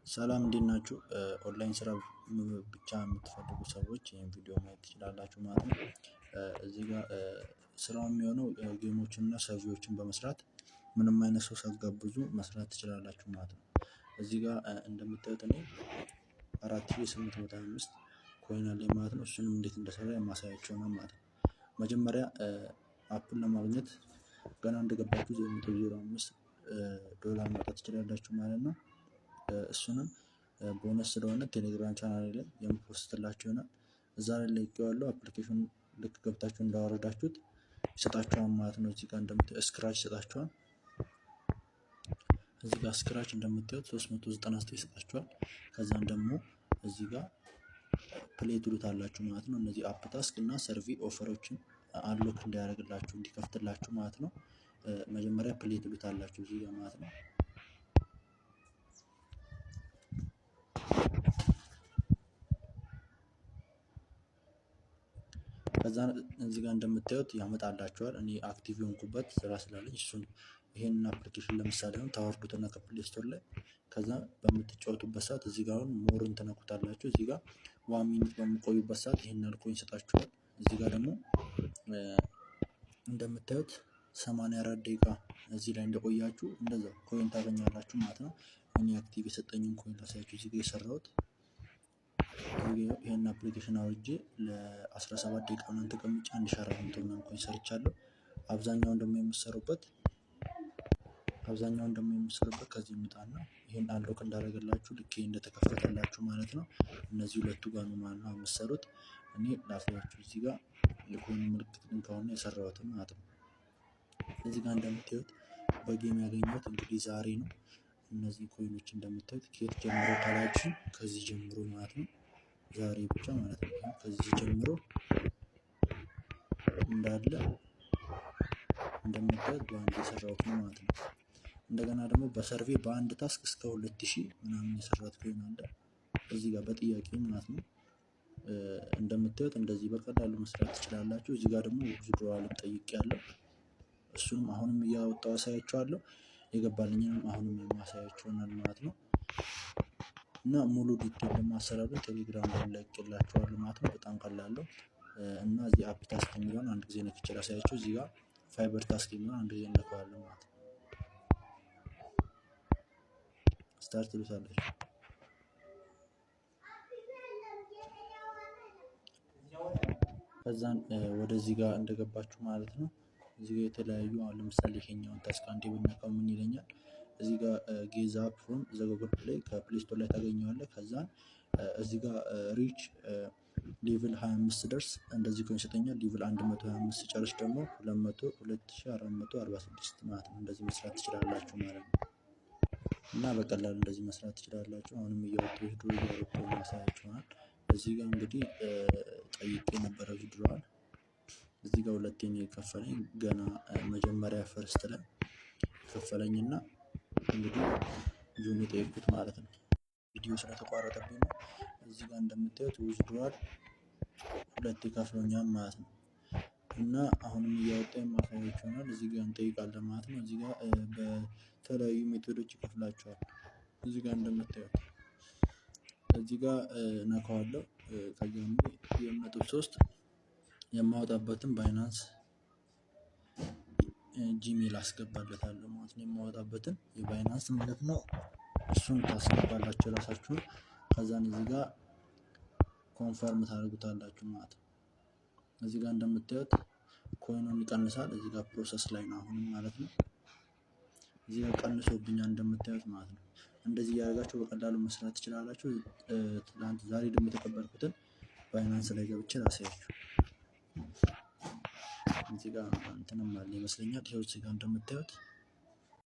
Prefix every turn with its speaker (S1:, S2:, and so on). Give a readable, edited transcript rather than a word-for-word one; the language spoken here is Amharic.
S1: ሰላም እንዴት ናችሁ? ኦንላይን ስራ ብቻ የምትፈልጉ ሰዎች ይሄን ቪዲዮ ማየት ትችላላችሁ ማለት ነው። እዚህ ጋር ስራው የሚሆነው game ኦችን እና survey ዎችን በመስራት ምንም አይነት ሰው ሳትጋብዙ መስራት ትችላላችሁ ማለት ነው። እዚህ ጋር እንደምታዩት እኔ 4825 coin አለኝ ማለት ነው። እሱንም እንዴት እንደሰራ የማሳያችሁ ነው ማለት ነው። መጀመሪያ app ኡን ለማግኘት ገና እንደገባችሁ $0.05 ማውጣት ትችላላችሁ ማለት ነው። እሱንም ቦነስ ስለሆነ ቴሌግራም ቻናል ላይ የም post ላችሁ ይሆናል። እዛ ላይ ለቅቄዋለሁ። Application ልክ ገብታችሁ እንዳወረዳችሁት ይሰጣችኋል ማለት ነው። እዚህ ጋር እንደምታዩት scratch ይሰጣችኋል። እዚህ ጋር scratch እንደምታዩት 399 ይሰጣችኋል። ከዛም ደግሞ እዚህ ጋር play ትሉታላችሁ ማለት ነው። እነዚህ app task እና survey offer ኦችን unlock እንዲያደርግላችሁ እንዲከፍትላችሁ ማለት ነው። መጀመሪያ play ትሉታላችሁ እዚህ ጋር ማለት ነው። ከዛ እዚህ ጋር እንደምታዩት ያመጣላችኋል። እኔ active የሆንኩበት ስራ ስላለኝ እሱን ይሄንን application ለምሳሌ አሁን ታወርዱትና ከ Play Store ላይ ከዛ በምትጫወቱበት ሰዓት እዚህ ጋር አሁን more ን ትነኩታላችሁ። እዚህ ጋር 1 minute በምቆዩበት ሰዓት ይሄን ያህል coin ይሰጣችኋል። እዚህ ጋር ደግሞ እንደምታዩት 84 ደቂቃ እዚህ ላይ እንደቆያችሁ እንደዛ coin ታገኛላችሁ ማለት ነው። እኔ active የሰጠኝን coin ላሳያችሁ። እዚህ ጋር የሰራሁት ይሄን application አውርጄ ለ17 ደቂቃ ምናምን ተቀምጬ 1400 ምናምን coin ሰርቻለሁ። አብዛኛውን ደግሞ የምትሰሩበት ከዚህ ይመጣና ይሄን unlock እንዳደረገላችሁ ልክ እንደተከፈተላችሁ ማለት ነው። እነዚህ ሁለቱ ጋር ነው ማለት ነው የምትሰሩት። እኔ ላሳያችሁ እዚህ ጋር የ coin ኡ ምልክት ግን ከሆነ የሰራሁትን ማለት ነው። እዚህ ጋር እንደምታዩት በ game ያገኘሁት እንግዲህ ዛሬ ነው። እነዚህ coin ኦች እንደምታዩት ከየት ጀምሮ ካላችሁ ከዚህ ጀምሮ ማለት ነው። ዛሬ ብቻ ማለት ነው። ከዚህ ጀምሮ እንዳለ እንደምታዩት በአንድ የሰራሁት ነው ማለት ነው። እንደገና ደግሞ በ survey በአንድ task እስከ 2000 ምናምን የሰራሁት coin አለ እዚህ ጋር በጥያቄ ማለት ነው። እንደምታዩት እንደዚህ በቀላሉ መስራት ትችላላችሁ። እዚህ ጋር ደግሞ withdrawal ጠይቄያለሁ። እሱንም አሁንም እያወጣሁ አሳያችኋለሁ። የገባልኝንም አሁንም የማሳያችሁ ይሆናል ማለት ነው። እና ሙሉ detail ደግሞ አሰራሩን ቴሌግራም ላይ ለቅላችኋለሁ ማለት ነው። በጣም ቀላል ነው። እና እዚህ app task የሚለውን አንድ ጊዜ ነክቼ ላሳያችሁ። እዚህ ጋር ፋይበር task የሚለውን አንድ ጊዜ እነካዋለሁ ማለት ነው። Start ትሉታላችሁ። ከዛን ወደዚህ ጋር እንደገባችሁ ማለት ነው። እዚህ ጋር የተለያዩ አሁን ለምሳሌ ይሄኛውን task አንዴ ብነካው ምን ይለኛል? እዚህ ጋር get the app from the Google Play፣ ከ Play Store ላይ ታገኘዋለህ። ከዛን እዚህ ጋር reach level 25 ደርስ እንደዚህ coin ይሰጠኛል። Level 125 ሲጨርስ ደግሞ 202,446 ማለት ነው። እንደዚህ መስራት ትችላላችሁ ማለት ነው። እና በቀላሉ እንደዚህ መስራት ትችላላችሁ። አሁንም እያወጡ withdraw እያወጡ ማሳያችኋል። እዚህ ጋር እንግዲህ ጠይቄ ነበረ withdrawal። እዚህ ጋር ሁለቴ ነው የከፈለኝ። ገና መጀመሪያ first ላይ ከፈለኝና እንግዲህ June የጠየቅኩት ማለት ነው። ቪዲዮ ስለተቋረጠብኝ ነው። እዚህ ጋር እንደምታዩት withdrawal ሁለቴ ከፍሎኛል ማለት ነው። እና አሁንም እያወጣ የማሳያችሁ ይሆናል። እዚህ ጋር እንጠይቃለን ማለት ነው። እዚህ ጋር በተለያዩ method ኦች ይከፍላቸዋል። እዚህ ጋር እንደምታዩት እዚህ ጋር ነካዋለሁ። ከዚያም 3 የማወጣበትን Binance Gmail አስገባለታለሁ ማለት ነው። የማወጣበትን የ Binance ማለት ነው። እሱን ታስገባላችሁ ራሳችሁን። ከዛን እዚህ ጋር confirm ታደርጉታላችሁ ማለት ነው። እዚህ ጋር እንደምታዩት coin ኡን ይቀንሳል። እዚህ ጋር process ላይ ነው አሁንም ማለት ነው። እዚህ ጋር ቀንሶብኛል እንደምታዩት ማለት ነው። እንደዚህ እያደረጋችሁ በቀላሉ መስራት ትችላላችሁ። ትናንት ዛሬ ደግሞ የተቀበልኩትን Binance ላይ ገብቼ ላሳያችሁ። እዚህ ጋር እንትንም አለ ይመስለኛል። ይኸው እዚህ ጋር እንደምታዩት